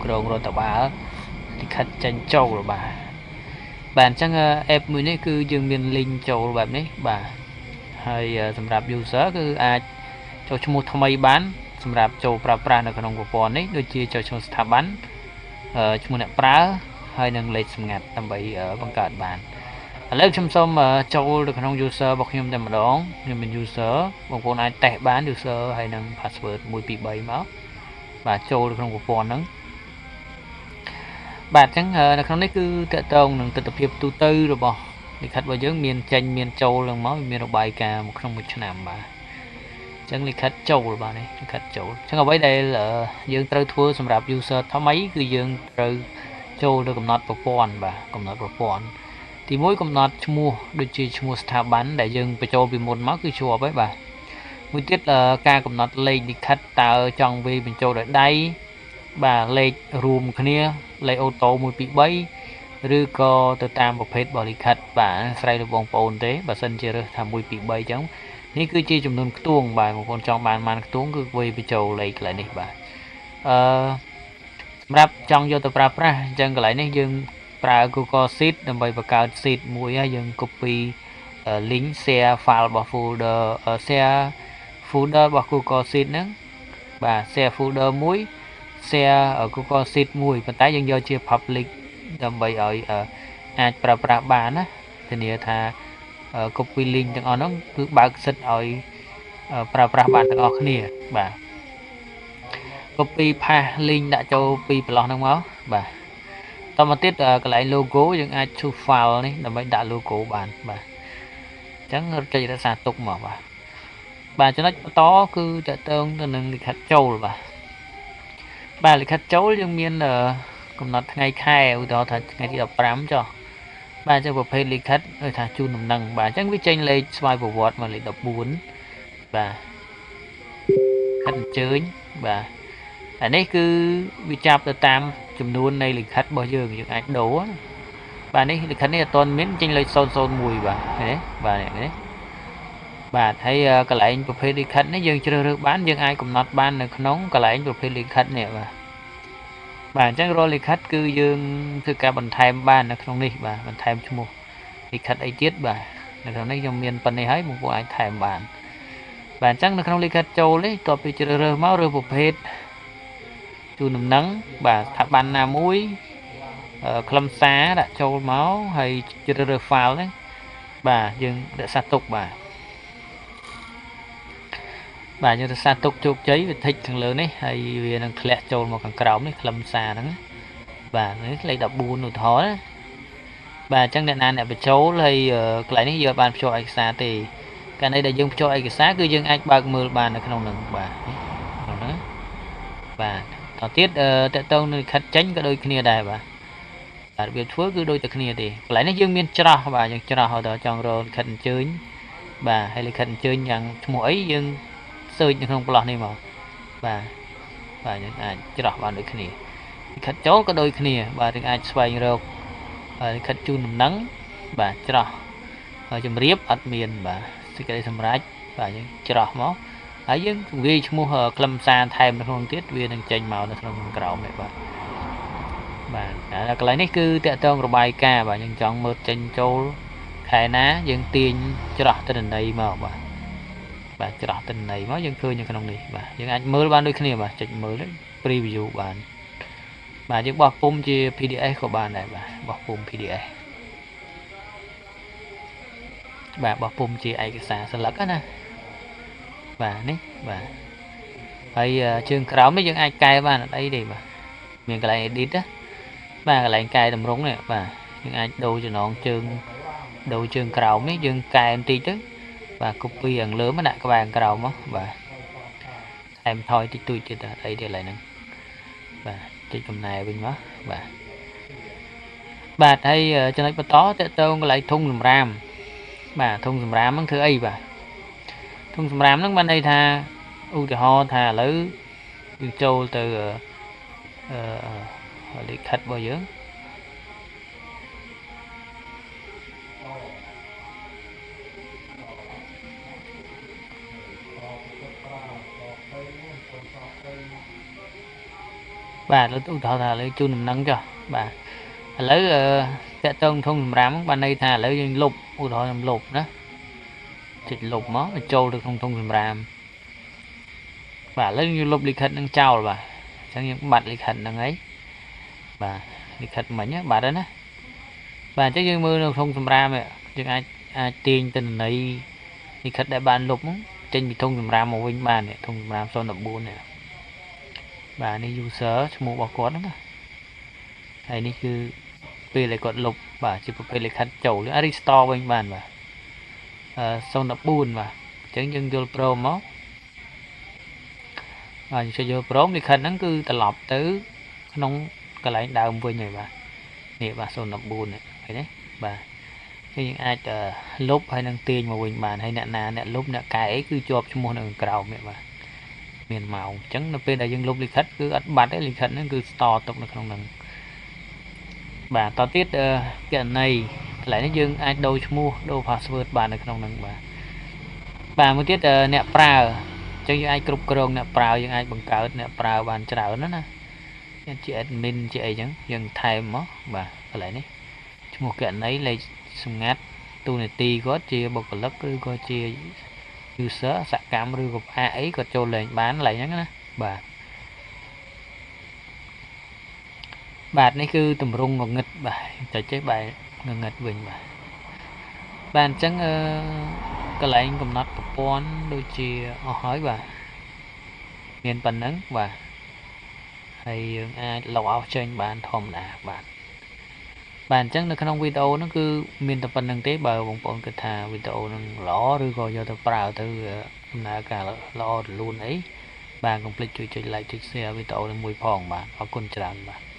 គ្រងរដ្ឋបាលលិខិតចេញចូលបាទបាទអញ្ចឹង app មួយនេះគឺយើងមាន link ចូលបែបនេះបាទហើយសម្រាប់ user គឺអាចចូលឈ្មោះថ្មីបានសម្រាប់ចូលប្រើប្រាស់នៅក្នុងប្រព័ន្ធនេះដូចជាចូលឈ្មោះស្ថាប័នឈ្មោះអ្នកប្រើហើយនិងលេខសម្ងាត់ដើម្បីបង្កើតបានឥឡូវខ្ញុំសូមចូលទៅក្នុង user របស់ខ្ញុំតែម្ដងខ្ញុំមាន user បងប្អូនអាចតេស្តបាន user ហើយនិង password 1 2 3មកបាទចូលទៅក្នុងប្រព័ន្ធហ្នឹងបាទអញ្ចឹងនៅក្នុងនេះគឺតកតងនឹងទស្សនវិជ្ជាទូទៅរបស់លិខិតរបស់យើងមានចេញមានចូលហ្នឹងមកមានរបាយការណ៍ក្នុងមួយឆ្នាំបាទអញ្ចឹងលិខិតចូលបាទនេះលិខិតចូលអញ្ចឹងអ្វីដែលយើងត្រូវធ្វើសម្រាប់ user ថ្មីគឺយើងត្រូវចូលទៅកំណត់ប្រព័ន្ធបាទកំណត់ប្រព័ន្ធទី1កំណត់ឈ្មោះដូចជាឈ្មោះស្ថាប័នដែលយើងបញ្ចូលពីមុនមកគឺជាប់ហើយបាទមួយទៀតការកំណត់លេខលិខិតតើចង់វាយបញ្ចូលដោយដៃបាទលេខរួមគ្នាលេខ auto 1 2 3ឬក៏ទៅតាមប្រភេទរបស់លិខិតបាទស្រ័យលើបងប្អូនទេបើសិនជារើសថា1 2 3អញ្ចឹងនេះគឺជាចំនួនខ្ទង់បាទបងប្អូនចង់បានប៉ុន្មានខ្ទង់គឺវាយបញ្ចូលលេខកន្លែងនេះបាទអឺសម្រាប់ចង់យកទៅប្រើប្រាស់អញ្ចឹងកន្លែងនេះយើងប្រើ Google Sheet ដើម្បីបង្កើត sheet មួយហើយយើង copy link share file របស់ folder share folder របស់ Google Sheet ហ្នឹងបាទ share folder មួយ share Google Sheet មួយប៉ុន្តែយើងយកជា public ដើម្បីឲ្យអាចប្រើប្រាស់បានណាធានាថា copy link ទាំងអស់ហ្នឹងគឺបើកសិទ្ធឲ្យប្រើប្រាស់បានទាំងអស់គ្នាបាទ copy paste link ដាក់ចូលពីប្រឡោះហ្នឹងមកបាទតមកទៀតកន្លែង logo យើងអាច choose file នេះដើម្បីដាក់ logo បានបាទអញ្ចឹងចុចរក្សាទុកមកបាទបាទចំណុចបន្តគឺតកតងទៅនឹងលិខិតចូលបាទបាទលិខិតចូលយើងមានកំណត់ថ្ងៃខែឧទាហរណ៍ថាថ្ងៃទី15ចុះបាទអញ្ចឹងប្រភេទលិខិតដូចថាជូនដំណឹងបាទអញ្ចឹងវាចេញលេខស្វ័យប្រវត្តិមកលេខ14បាទខិតអញ្ជើញបាទអានេះគឺវាចាប់ទៅតាមចំនួននៃលិខិតរបស់យើងយើងអាចដូរបាទនេះលិខិតនេះអត់ទាន់មានចេញលេខ001បាទឃើញទេបាទនេះបាទហើយកន្លែងប្រភេទលិខិតនេះយើងជ្រើសរើសបានយើងអាចកំណត់បាននៅក្នុងកន្លែងប្រភេទលិខិតនេះបាទបាទអញ្ចឹងរាល់លិខិតគឺយើងធ្វើការបន្ថែមបាននៅក្នុងនេះបាទបន្ថែមឈ្មោះលិខិតអីទៀតបាទនៅក្នុងនេះខ្ញុំមានប៉ុណ្នេះហើយបងប្អូនអាចថែមបានបាទអញ្ចឹងនៅក្នុងលិខិតចូលនេះតទៅពីជ្រើសរើសមករើសប្រភេទជូនដំណឹងបាទស្ថាប័នណាមួយខ្លឹមសារដាក់ចូលមកហើយជ្រើសរើស file ហ្នឹងបាទយើងរក្សាទុកបាទបាទយើងរក្សាទុកជោគជ័យវា tick ខាងលើនេះហើយវានឹងធ្លាក់ចូលមកខាងក្រោមនេះខ្លឹមសារហ្នឹងបាទនេះលេខ14ឧទាហរណ៍ណាបាទអញ្ចឹងអ្នកណាអ្នកបញ្ចូលហើយកន្លែងនេះយើងបានភ្ជាប់ឯកសារទេកាលនេះដែលយើងភ្ជាប់ឯកសារគឺយើងអាចបើកមើលបាននៅក្នុងហ្នឹងបាទក្នុងហ្នឹងបាទតទៀតតកតងនឹងលិខិតចេញក៏ដូចគ្នាដែរបាទបាទរបៀបធ្វើគឺដូចតែគ្នាទេកន្លែងនេះយើងមានច្រោះបាទយើងច្រោះឲ្យដល់ចង់រកលិខិតអញ្ជើញបាទហើយលិខិតអញ្ជើញយ៉ាងឈ្មោះអីយើង search នៅក្នុងប្លោះនេះមកបាទបាទយើងអាចច្រោះបានដូចគ្នាលិខិតចូលក៏ដូចគ្នាបាទយើងអាចស្វែងរកលិខិតជូនដំណឹងបាទច្រោះជំរាបអត់មានបាទសេចក្តីសម្រេចបាទយើងច្រោះមកហើយយើងវាយឈ្មោះខ្លឹមសារថែមនៅក្នុងទៀតវានឹងចេញមកនៅក្នុងក្រោមនេះបាទបាទកន្លែងនេះគឺតកតងរបាយការណ៍បាទយើងចង់មើលចេញចូលខែណាយើងទាញច្រោះទិន្នន័យមកបាទបាទច្រោះទិន្នន័យមកយើងឃើញនៅក្នុងនេះបាទយើងអាចមើលបានដូចគ្នាបាទចុចមើល preview បានបាទយើងបោះពុំជា PDF ក៏បានដែរបាទបោះពុំ PDF បាទបោះពុំជាឯកសារស្លឹកណាបាទនេះបាទហើយជើងក្រោមនេះយើងអាចកែបានអត់អីទេបាទមានកន្លែង edit ណាបាទកន្លែងកែតម្រង់នេះបាទយើងអាចដូរចំណងជើងដូរជើងក្រោមនេះយើងកែបន្តិចទៅបាទ copy ខាងលើមកដាក់ក្បែរខាងក្រោមមកបាទថែមថយតិចតួចទៀតអីទៀតឡើយហ្នឹងបាទចុចកំណែវិញមកបាទបាទហើយចំណុចបន្តតកតងកន្លែងធុងសម្រាមបាទធុងសម្រាមហ្នឹងធ្វើអីបាទធុងសម្រាមហ្នឹងបានន័យថាឧទាហរណ៍ថាឥឡូវយើងចូលទៅអឺលិខិតរបស់យើង បាទឧទាហរណ៍ថាឥឡូវជូនដំណឹងចុះបាទឥឡូវតាក់ទងធុងសម្រាមបានន័យថាឥឡូវយើងលុបឧទាហរណ៍ខ្ញុំលុបណាចុចលុបមកចូលទៅក្នុងធុងសម្រាមបាទឥឡូវយើងលុបលិខិតនឹងចោលបាទអញ្ចឹងយើងបាត់លិខិតហ្នឹងហើយបាទលិខិតមិញបាត់ហើយណាបាទអញ្ចឹងយើងមើលនៅក្នុងសម្រាមយើងអាចអាចទាញទិន្នន័យលិខិតដែលបានលុបហ្នឹងចេញពីធុងសម្រាមមកវិញបាននេះធុងសម្រាម014នេះបាទនេះ user ឈ្មោះរបស់គាត់ហ្នឹងណាហើយនេះគឺពេលដែលគាត់លុបបាទជាប្រភេទលិខិតចូលអាច restore វិញបានបាទអឺ014បាទអញ្ចឹងយើងយល់ព្រមមកបាទយើងចុចយល់ព្រមលិខិតហ្នឹងគឺត្រឡប់ទៅក្នុងកន្លែងដើមវិញហើយបាទនេះបាទ014នេះឃើញទេបាទគឺយើងអាចលុបហើយនឹងទាញមកវិញបានហើយអ្នកណាអ្នកលុបអ្នកកែអីគឺជាប់ឈ្មោះនៅក្រោមនេះបាទមានម៉ោងអញ្ចឹងនៅពេលដែលយើងលុបលិខិតគឺអត់បាត់ទេលិខិតហ្នឹងគឺ store ទុកនៅក្នុងហ្នឹងបាទតទៀតគណនីកន្លែងនេះយើងអាចដូរឈ្មោះដូរ password បាននៅក្នុងហ្នឹងបាទបាទមួយទៀតអ្នកប្រើអញ្ចឹងយើងអាចគ្រប់គ្រងអ្នកប្រើយើងអាចបង្កើតអ្នកប្រើបានច្រើនណាណាជា admin ជាអីចឹងយើងថែមមកបាទកន្លែងនេះឈ្មោះគណនីលេខសម្ងាត់តួនាទីគាត់ជាបុគ្គលិកឬក៏ជា user សកម្មឬក៏ផ្អាកអីគាត់ចូលលេងបានកន្លែងហ្នឹងណាបាទបាទនេះគឺតម្រងងងឹតបាទចុចចេះបែងងឹតវិញបាទបាទអញ្ចឹងអឺកន្លែងកំណត់ប្រព័ន្ធដូចជាអស់ហើយបាទមានប៉ុណ្ណឹងបាទហើយយើងអាច log out ចេញបានធម្មតាបាទបាទអញ្ចឹងនៅក្នុងវីដេអូហ្នឹងគឺមានតែប៉ុណ្្នឹងទេបើបងប្អូនគិតថាវីដេអូហ្នឹងល្អឬក៏យកទៅប្រើទៅដំណើរការល្អរលូនអីបាទកុំភ្លេចជួយចុច like ចុច share វីដេអូនេះមួយផងបាទអរគុណច្រើនបាទ។